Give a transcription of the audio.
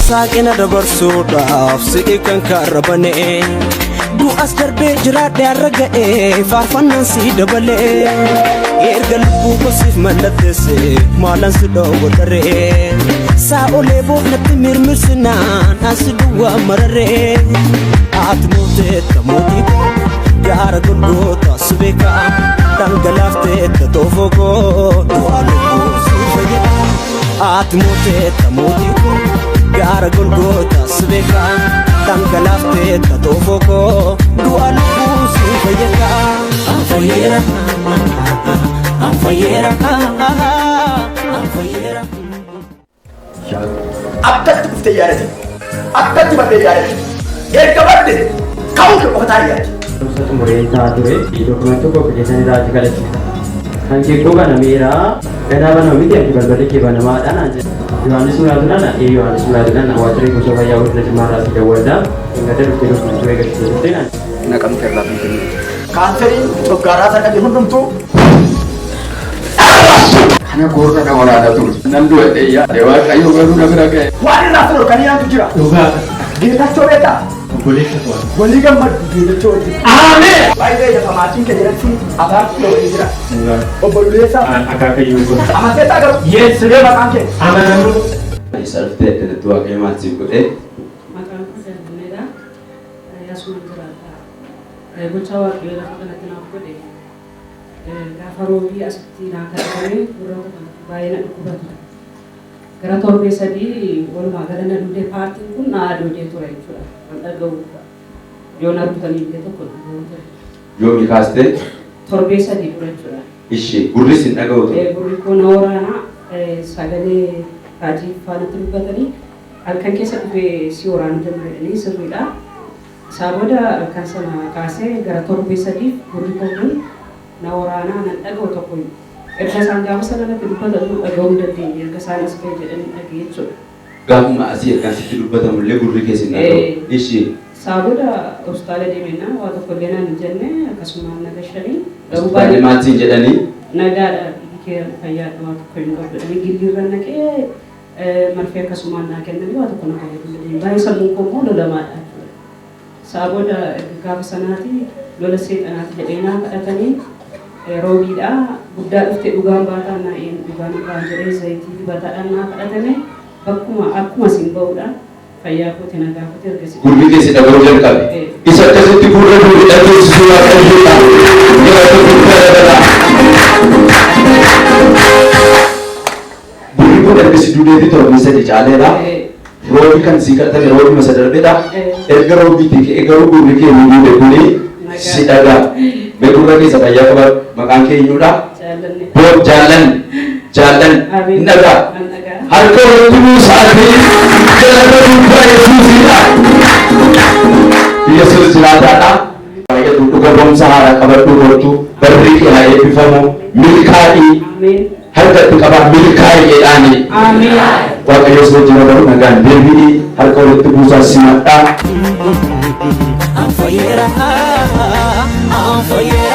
Saaqina dabarsuudhaaf si'i kan karrabane. Du'as darbee jiraadhe har'a ga'ee faarfannaan si dabalee. Erga lubbuu kosiif mallatteesse maalan si dhoowwadharee. Saa'olee boonatti mirmirsinaan asi duwwaa mararee. Ati mooteetta mootii koo gaara golgoota si beekaa. Dhangalaafteetta toofoo koo du'a lubbuu si fayyada. Ati mooteetta mootii koo gaara golgoota si beekaa. Dhangalaafteetta toofoo koo du'a lubbuu si fayyada. Anfayyeera, anfayyeera, anfayyeera. Akkatti dhuftee yaadate. Akkatti badhee yaadate. Erga badde ka'uu kee qofa taa'ee yaadate. Barumsa xumuree taa'aa ture. Dookumentii tokko application irraa achi galachiisa. Kan kee koo banameera. Ganaa banama miti ati balballi kee banamaadha naan jedhe. Yohaannis Mulaatuudhaan ee Yohaannis Mulaatuudhaan waajjira gosa fayyaa godina Jimmaa irraa si dawwalda. Ingata dhuftee dookumentii eegalchitee turte naan jedhe. Naqamte irraa Finfinnee. Kaanseriin coggaaraa sana qabe hundumtuu Kana koorra na waraana ture. Nan du'a yaade Waaqayyo garuu na bira ga'e. Waan irraa sun kan yaantu jira. Dhugaadha. Geetachoo beektaa? Obboleessa koo. Walii gammadu Geetachoo wajjin. Ameen! Baay'ee lafa maatiin keenya irratti afaan wajjin jira. Obbo Luleessaa. Akaakayyuu koo. Amanteessaa garuu. Yes. Siree maqaan kee. Amanamuu. Eessa dhuftee akkanatti Waaqayyo maal siif godhee? Maqaan koo Jaallanneedha. Asuman jiraadha. Gochaa Waaqayyoo lafa kanatti naaf godhe gaafa roobii asitti naa kadhatame gurra koo kanatti baay'ee na dhukkuba ture. Gara torbee 3 walumaa gala na duudee paartiin kun na adoodee ture jechuudha. Kan dhaga'u yoo na rukutanii illee tokko dhaga'u ture. Yoomii kaastee? Torbee 3 dura jechuudha. Ishee gurris hin dhaga'u ture. Gurri koo na waraana sagalee raajii faanatti dubbatanii halkan keessa dhufee si waraanuu jalqabe jedhanii sirriidha. Isaa booda halkan sana kaasee gara torbee 3f gurri koo kun na waraanaa nan dhaga'u tokko erga isaan gaafa sana natti dubbatanu dhaga'uu hin dandeenye erga isaan as ba'i jedhanii dhaga'e jechuudha. Gaafuma asii ergaan sitti dubbatamu illee gurri kee sin dhaga'u. Ishii. Isaa booda hospitaala deemennaan waa tokko illee naan hin jenne akkasumaan na gashanii. Garuu Hospitaalli baay'ee maal siin jedhanii? Nagaadha dhiigi kee fayyaadha waa tokko hin qabdu jedhanii gilliirra naqee marfee akkasumaan naa kennanii waa tokko na fayyaduu hin dandeenye. Baay'ee sammuun koo immoo lolamaadha jechuudha. Isaa booda erga gaafa sanaati lola seexanaati jedhee naa kadhatanii roobiidha guddaa dhufte dhugaan baataa naa een dhugaan baan jedhee zayitii dibataadhaan naa kadhatame bakkuma akkuma isin ba'uudha fayyaa kooti na gaafate ergasii. Gurri kee si dhaga'uu jalqabe. Isa akkasitti gurra duude dhageessisu Waaqayyoodha. Galata guddaa dabalaa. Gurri kun erga si duudeetii torbee 3 caaleera. Roobi kan sii kadhatame roobima isa darbedha. Erga roobiitii ka'ee garuu gurri kee ni duude kuni si dhaga'a. Mee gurra keessa fayyaa qabadhu. Maqaan kee eenyudha? Jaallanne. Boo jaallan jaallan Amiin. hin dhaga'a. Nan dhaga'a. Harka walitti buusaatii galata guddaa Yesuusiidha. Yesuus jiraataadha. Baay'atu dhuga ba'umsa haaraa qabadhuu kottu barri kee haa eebbifamu milkaa'ii. Ameen. Harka itti qabaa milkaa'i jedhaani. Ameen. Waaqayyo si wajjin haa ta'u nagaan deebi'i harka walitti buusaa simadhaa. Anfayyeera, anfayyeera.